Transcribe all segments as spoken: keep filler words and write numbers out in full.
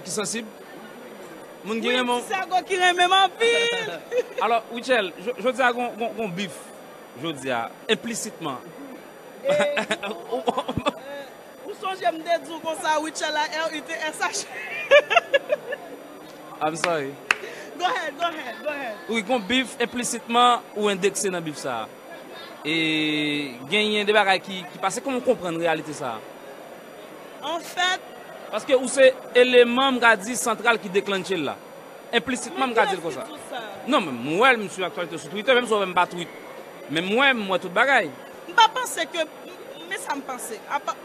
Ki sansib. Moun ki renmen w. Ti Sègo ki renmen m anpil. Alò, Rutshelle, jodi a gon, gon, gon bif, jodi a, enplisitman. Ou sonje m te di w konsa, Rutshelle, a R U T S H. I'm sorry. Go ahead, go ahead, go ahead. Wi, gon bif, enplisitman, ou endekse nan bif sa a. E genyen de bagay ki, ki pase, kòman w konprann reyalite sa a? Anfèt, paske ou se eleman, m ka di, santral ki deklanche l la. Enplisitman, m ka di l konsa. Non, men m wè l, m swiv aktyalite sou Twitter, menm si w wè m pa tweet. Men m wè, m wè tout bagay. M pa panse ke, men sa m panse. Apa,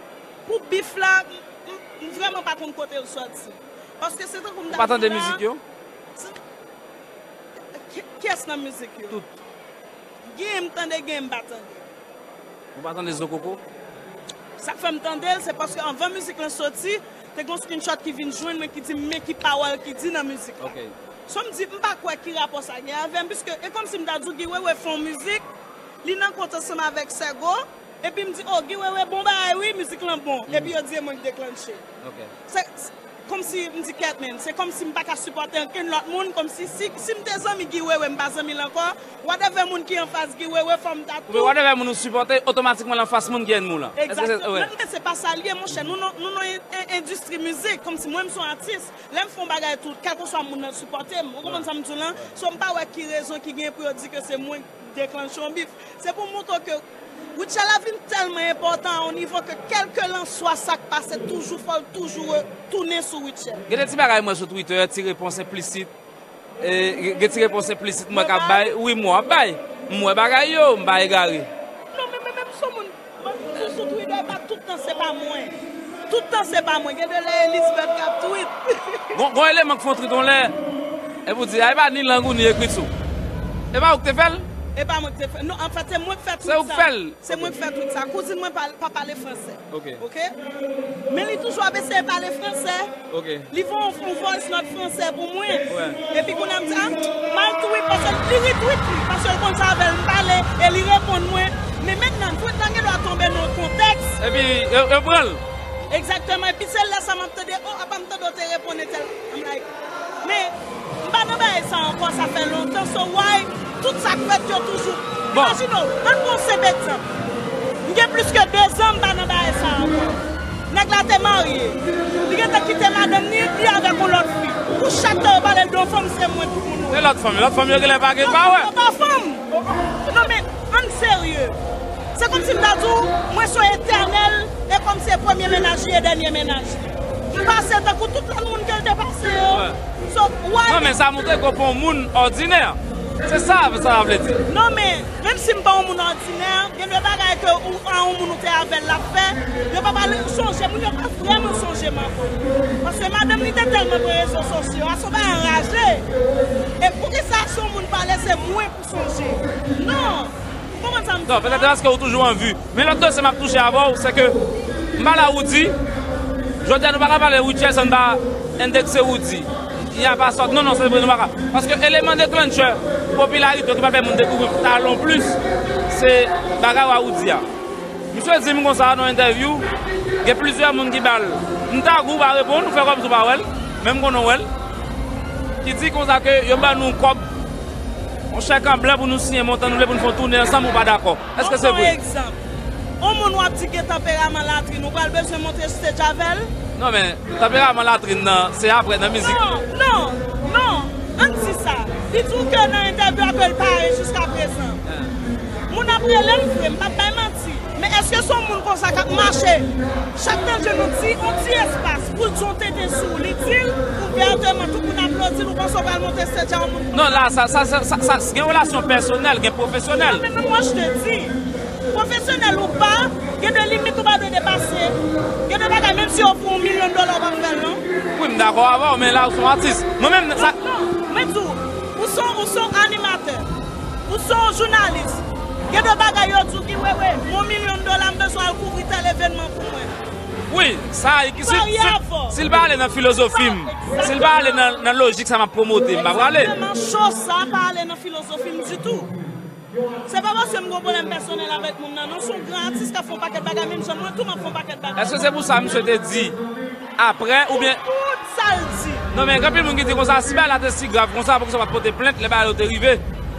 pou bif la, m, m, m vrèman pa konn kote l sòti. Paske se tankou m ta di w la. Ou pa tande mizik yo? Kiyès nan mizik yo? Tout. Genyen m tande, genyen m pa tande. Ou pa tande Zo Koko? Sa k fè m tande l, se paske anvan mizik lan soti, te gen yon screenshot ki vin jwenn mwen ki di m men ki pawòl ki di nan mizik la. Ok. So m di, m pa kwè ki rapò sa gen avè m, piske e kòmsi m ta di w Guy Wewe fè yon mizik, li nan kont ansanm avèk Sègo, epi m di, o, Guy Wewe bon bagay wi, mizik lan bon. Epi yo di e mwen k deklanche. Ok. Se, se, kòmsi m di kèt men, se kòmsi m pa ka sipòte ankenn lòt moun, kòmsi si, si m te zanmi Guy Wewe, m pa zanmi l ankò, whatever moun ki anfas Guy Wewe, fò m ta tou. Whatever moun ou sipòte, otomatikman l anfas moun ki ènmi w lan. Egzakteman. Men, men se pa sa l ye, monchè. Nou nan, nou nan en, en, endistri mizik, kòmsi mwen m se yon atis, lè m fè yon bagay tou, kèlkeswa moun nan sipòte m. Ou konprann sa m di w lan? So m pa wè ki rezon ki gen pou yo di ke se mwen k deklanche yon bif. Se pou montre w ke Rutshelle la vin tèlman enpòtan a yon nivo ke kèlkelanswa sa k pase, toujou fò l toujou re-, tounen sou Rutshelle. Gen de ti bagay m wè sou Twitter, ti repons enplisit. E, gen ti repons enplisit m wè k ap bay. Wi, m wè ap bay. M wè bagay yo, m pa egare. Non, men, men, men, m se yon moun, mwen toujou sou Twitter, e pa tout tan se pa mwen. Tout tan se pa mwen. Gen de lè Elizabeth k ap tweet. Gon, gon eleman k fè yon tweet yon lè, epi w di, a, e pa ni lang ou ni ekriti w. E pa ou k te fè l? E pa mwen k te fè l. Non, anfèt, se mwen k fè tweet sa. Se ou k fè l? Se mwen k fè tweet sa. Kouzin mwen pa, pa pale fransè. Ok. Ok? Men li toujou ap eseye pale fransè. Ok. Li voye yon, yon voice note fransè pou mwen. Wè. Epi kounye a m di, a, m al tweet, paske li retweet li, paske l konn sa avè l m pale, e li reponn mwen. Men mentnan, tweet lan gen dwa tonbe nan yon kontèks. Epi, yo, yo pran l. Egzakteman. Epi se lè sa m ap tande, o, apa m tande w te reponn entèl. I'm like, men, m pa nan bagay sa ankò, sa fè lontan, so why tout sa k fèt yo toujou. Bon. Imajine w, ann pran yon senp egzanp. M gen plis ke dezan m pa nan bagay sa ankò. Nèg la te marye. Li gentan kite madanm ni, li avèk yon lòt fi. Pou chak tan yo pale l de yon fanm, se mwen tout moun wè. E lòt fanm, lòt fanm yo genlè pa gen pa wè. Non, non, pa fanm. Non, men, ann serye. Se kòmsi m ta di w, mwen se yon etènèl, e kòmsi se premye mennaj li e dènye mennaj li. M pase tankou tout lòt moun ke l te pase yo. Wè. So, why? Non, men sa montre ke w pa yon moun òdinè. Se sa, sa vle di. Non, men, menm si m pa yon moun òdinè, gen de bagay ke ou, a yon moun ou te avè l, l ap fè, yo pa pale, sonje, moun yo pa vrèman sonje m ankò. Paske madanm li te tèlman pran rezo sosyo a, se yon bagay anraje. E poukisa si yon moun pale, se mwen pou sonje? Non! Ou konprann sa m di la? Non, petèt se paske ou toujou an vi. Men lòt dosye m ap touche avè w, se ke m pale a Roody. Jodi a, nou pa ka pale Rutshelle san n pa endekse Roody. Y a pa sòt, non, non, se vre, nou pa ka. Paske eleman deklanchè popilarite w ki pral fè moun dekouvri talon plis, se bagay w a Roody a. Misye di m konsa nan yon entèvyou, gen plizyè moun ki ba l. M tag ou, ou pa reponn, ou fè kòmsi ou pa wè l, men m konnen w wè l. Ki di konsa ke yo ban nou kòb, yon chèk an blan pou nou siyen montan nou vle pou nou fè yon toune ansanm, ou pa dakò. Èske se vre? Mwen pran egzanp. Yon moun w ap di gen tanperaman latrin, ou pral bezwen monte stage avè l? Non, men tanperaman latrin nan, se apre nan mizik. Non, non, non. Ann di sa. Li di w ke nan entèvyou a ke l pare jiskaprezan. Moun ap rele m vre, m p ap bay manti. Men èske se yon moun konsa k ap mache? Chak tan l jwenn yon ti, yon ti espas pou l di yon tenten sou ou, li di l ouvèteman, tout moun aplodi l, ou panse w pral monte stage a yon moun konsa? Non, la, sa, sa, sa, sa, sa, gen relasyon pèsonèl, gen pwofesyonèl. Non, men, men mwen, je te di, pwofesyonèl ou pa, gen de limit ou pa dwe depase. Gen de bagay, menm si yo ofri w yon milyon dola, ou p ap fè l, non. Wi, m dakò avè w, men la, ou se yon atis. Mwen menm, sa. Non, non, mwen di w, ou se, ou se yon animatè. Ou se yon jounalis. Gen de bagay yo di w ki, wi, wi, yon milyon dola, m bezwen al kouvri tèl evènman pou mwen. Wi, sa, si, si, si l pa ale nan filozofi m, si l pa ale nan, nan lojik sa m ap pwomote, m pa prale. Egzakteman, cho sa pa ale nan filozofi m ditou. Se pa paske m gen yon pwoblèm pèsonèl avèk moun nan, non, se yon gran atis k ap fè yon pakèt bagay, menm jan mwen tou m ap fè yon pakèt bagay. Èske se pou sa misye te di apre, oubyen? Pou tout sa l di. Non, men gen anpil moun ki di konsa, si bagay la te si grav konsa, poukisa w pa t pote plent lè bagay yo te rive?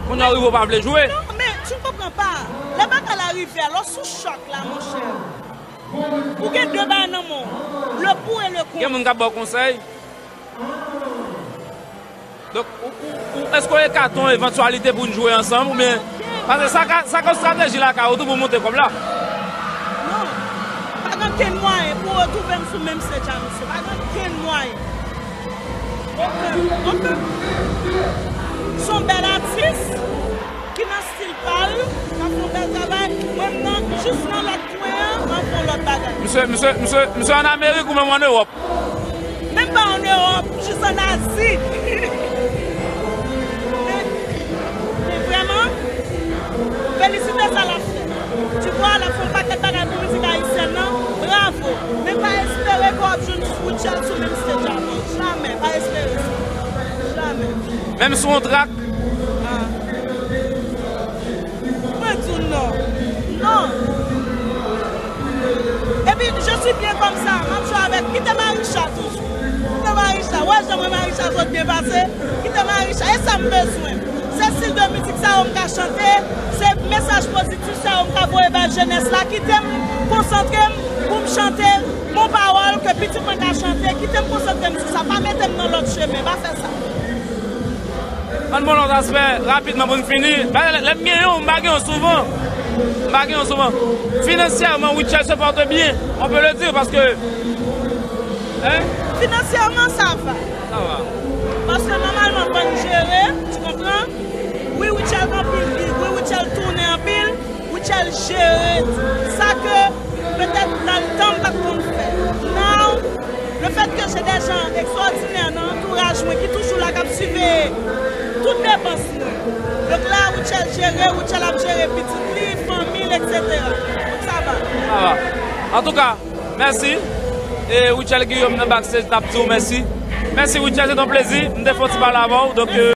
Kounye a w rive, w pa vle jwe. Non, men tu ne comprends pas. Lè bagay la rive, alò sou chòk la, monchè. Ou gen de bagay nan men w. Le pour et le contre. Gen moun k ap ba w konsèy. Donk, ou, ou, ou, èske w ekate yon evantyalite pou n jwe ansanm, oubyen? Paske sa ka, sa ka yon estrateji lakay ou tou pou monte kòb la. Non. Pa gen okenn mwayen pou w retwouve m sou menm stage a misye. Pa gen okenn mwayen. Okenn. Okenn. Se yon bèl atis ki nan stil pa l, k ap fè yon bèl travay. Mwen, m nan, jis nan lòt kwen an, m ap fè yon lòt bagay. Misye, misye, misye, misye ann Amerik ou menm ann Ewòp? Menm pa ann Ewòp, jis ann Azi. Men, men vrèman, felisite sa l ap fè. Tu vois, l ap fè yon pakèt bagay pou mizik ayisyèn nan. Bravo. Men pa espere ke w ap jwenn Rutshelle sou menm stage avè l. Jamè. Pa espere sa. Jamè. Menm sou yon trak? Ah. Mwen di w non. Non. Epi, je suis bien comme ça. M ap jwe avèk. Kite Marisha toujou. Kite Marisha. Wè jan mwen Marisha sot byen pase. Kite Marisha. E sa m bezwen. Se stil de mizik sa yo m ka chante. Se mesaj pozitif sa yo m ka voye bay jenès la. Kite m konsantre m pou m chante bon pawòl ke pitit mwen ka chante. Kite m konsantre m sou sa. Pa mete m nan lòt chemen. Pa fè sa. Ann bon lòt aspè, rapidman pou n fini. Lè m gen yon, m pa gen yon souvan. M pa gen yon souvan. Finansyèman, Rutshelle se pòte byen. On peut le dire, paske. Hein? Finansyèman, sa va. Sa va. Paske nòmalman, fò n jere, tu comprends? Wi, Rutshelle gen anpil gig, wi, Rutshelle tounen anpil, Rutshelle jere sa ke petèt nan le tan m pa t konn fè. Now, le fait que j'ai des gens extraordinaires nan antouraj mwen ki toujou la k ap siveye tout depans mwen. Donk la, Rutshelle jere, Rutshelle ap jere pitit li, fanmi l, et cetera. Donk sa va. Sa va. Antouka, mèsi. E Rutshelle Guillaume nan backstage t ap di w mèsi. Mèsi Rutshelle, se t on plezi. M te fè yon ti pale avè w. Donk,